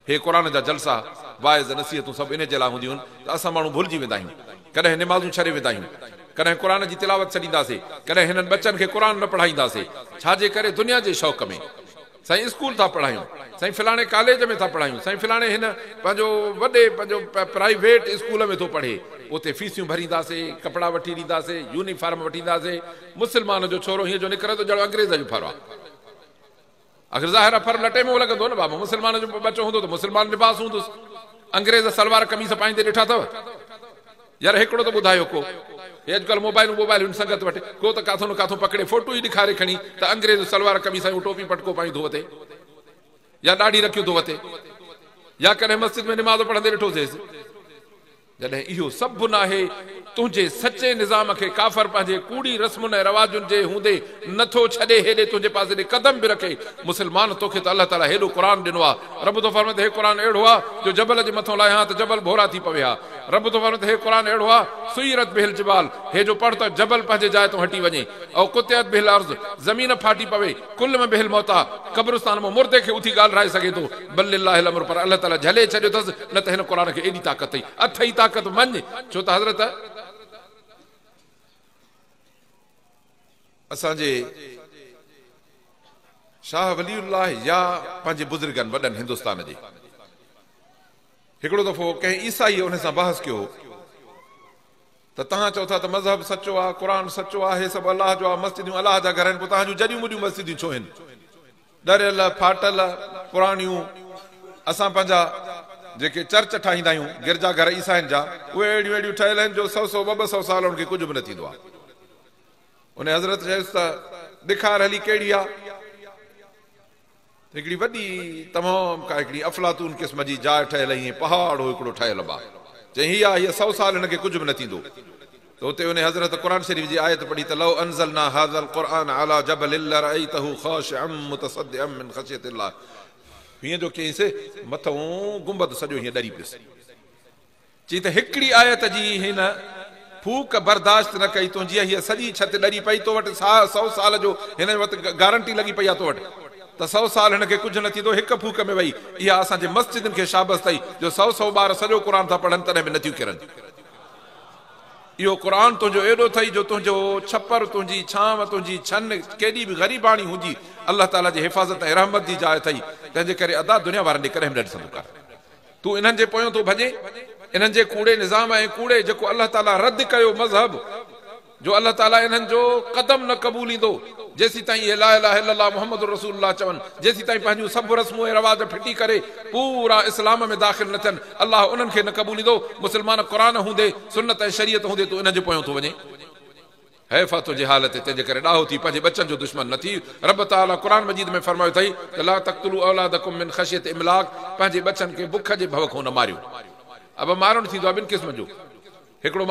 हे क़ुर जा जलसा वाइज़ नसीहतूं सभु इन जे लाइ हूंदियूं आहिनि त असां माण्हू भुलिजी वेंदा आहियूं। कॾहिं निमाज़ूं छॾे वेंदा आहियूं, कॾहिं क़ुर जी तिलावत छॾींदासीं, कॾहिं हिननि बच्चनि खे क़ुर न पढ़ाईंदासीं। छाजे करे? दुनिया जे शौक़ में। साईं स्कूल था पढ़ायूं, साईं फलाणे कॉलेज में था पढ़ायूं, साईं फलाणे हिन पंहिंजो वॾे पंहिंजो प्राइवेट स्कूल में थो पढ़े, उते फीसियूं भरींदासीं, कपिड़ा वठी ॾींदासीं, यूनिफॉर्म वठी ईंदासीं। मुस्लमान जो छोरो हीअं जो निकिरे थो जहिड़ो अंग्रेज़ जो फर आहे। आख़िर ज़ाहिर आहे फर लटे में लॻंदो न बाबा। मुस्लमान जो बचो हूंदो त मुस्लमान लिबास हूंदुसि। अंग्रेज़ सलवार कमीज़ पाईंदे ॾिठा अथव? यार हिकिड़ो त ॿुधायो को, हे अॼुकल्ह मोबाइल मोबाइल संगत वटि को त काथों न काथों पकड़े फोटो ई ॾेखारे खणी त अंग्रेज़ सलवार कमीज़ ऐं टोपी पटको पाई थो वते, या ॾाढ़ी रखियो थो वते, या कॾहिं मस्जिद में निमाज़ पढ़ंदे ॾिठोसीं। जॾहिं इहो सभु न आहे, तुंहिंजे सचे निज़ाम खे काफ़र पंहिंजे कूड़ी रस्मुनि ऐं रवाजुनि जे हूंदे नथो छॾे, हेॾे तुंहिंजे पासे ॾे कदम बि रखे। मुस्लमान तोखे त अलाह ताला हेॾो क़ुर ॾिनो आहे। रब थो फरमाए त हे क़ुर अहिड़ो आहे जो जबल जे मथां लाहियां त जबल भोरा थी पवे हा। रब थो फरमाए त हे क़ुर अहिड़ो आहे सुईरत बिहिल जिबाल, हे जो पढ़ त जबल पंहिंजे जाइ तो हटी वञे, ऐं कुतियत बिहिल अर्ज़, ज़मीन फाटी पवे, कुल में बिहिल मौता, कब्रिस्तान मां मुर्दे खे उथी ॻाल्हाए सघे थो। बल अमर, पर अलाह ताला झले छॾियो अथसि, न त हिन क़ुर खे एॾी ताक़त अथई, अथई ताक़त मञ। छो त हज़रत असांजे शाह वलीउल्लाह या पंहिंजे बुज़ुर्गनि वॾनि हिंदुस्तान जे हिकिड़ो दफ़ो कंहिं ईसाई उन सां बहस कयो त तव्हां चओ था त मज़हब सचो आहे, क़ुर सचो आहे, सभु अलाह जो आहे, मस्जिदूं अलाह जा घर आहिनि, पोइ तव्हां जूं जॾियूं मुॾियूं मस्जिदूं छो आहिनि? ॾरियल फाटल पुराणियूं। असां पंहिंजा जेके चर्च ठाहींदा आहियूं, गिरजा घर ईसाइनि जा, उहे अहिड़ियूं अहिड़ियूं ठहियल आहिनि जो 100-100 200-200 साल उनखे कुझु बि न थींदो आहे। उन हज़रत चयुसि त ॾेखार हली कहिड़ी आहे? हिकिड़ी वॾी तमामु का हिकिड़ी अफ़लातून क़िस्म जी जाइ ठहियल ईअं पहाड़ हो हिकिड़ो ठहियल आहे। चई हीअ आहे, हीअ 100 साल हिनखे कुझु बि न थींदो। त उते उन हज़रत क़ुर शरीफ़ जी आयत पढ़ी त लौ अंज़लना हाज़ल क़ुरआन अला जबल लरअयतहु ख़ाशिअम मुतसद्दिअम मिन ख़शियतिल्लाह। हीअं जो कयईंसि, मथां गुंबद सॼो हीअं ॾरी पियुसि। चई त हिकिड़ी आयत जी हिन फूक बर्दाश्त न कई तुंहिंजी, हीअ सॼी छत ॾरी पई। तो वटि 100 साल जो हिन वटि गारंटी लॻी पई आहे तो वटि त 100 साल हिनखे कुझु न थींदो, हिकु फूक में वई। इहा असांजे मस्जिदुनि खे शाबस अथई जो 100-100 ॿार सॼो क़ुर था पढ़नि तॾहिं बि नथियूं किरनि। इहो क़ुर तुंहिंजो एॾो अथई जो तुंहिंजो छपर, तुंहिंजी छांव, तुंहिंजी छन केॾी बि ग़रीबाणी हूंदी, अलाह ताला जी हिफ़ाज़त ऐं रहमत जी जाइ अथई। तंहिंजे करे अदा दुनिया वारनि ॾे कॾहिं बि न ॾिसंदो कर। तूं इन्हनि जे पोयां थो भॼे, इन्हनि जे कूड़े निज़ाम ऐं कूड़े जेको अलाह ताला रद्द कयो मज़हब, जो अलाह ताला इन्हनि जो कदम न क़बूलींदो जेसीं ताईं इहे ला इलाहा इल्लल्लाह मुहम्मद रसूलुल्लाह चवनि, जेसीं ताईं पंहिंजूं सभु रस्मूं ऐं रवाज फिटी करे पूरा इस्लाम में दाख़िल न थियनि, अलाह उन्हनि खे न क़बूलींदो। मुस्लमान क़ुर हूंदे, सुन्नत ऐं शरीयत हूंदे, तूं इन्हनि जे पोयां थो वञे। हैफ़ा तुंहिंजी हालत, तंहिंजे करे ॾाहो थी, पंहिंजे बच्चनि जो दुश्मन न थी। रब ताला क़ुर मजीद में फरमायो अथई त ला तक़्तुलू औलादकुम मिन ख़शियत इमलाक, पंहिंजे बच्चनि खे बुख जे भव खां न मारियो। अब मारणु थींदो आहे ॿिनि क़िस्म जो। हिकिड़ो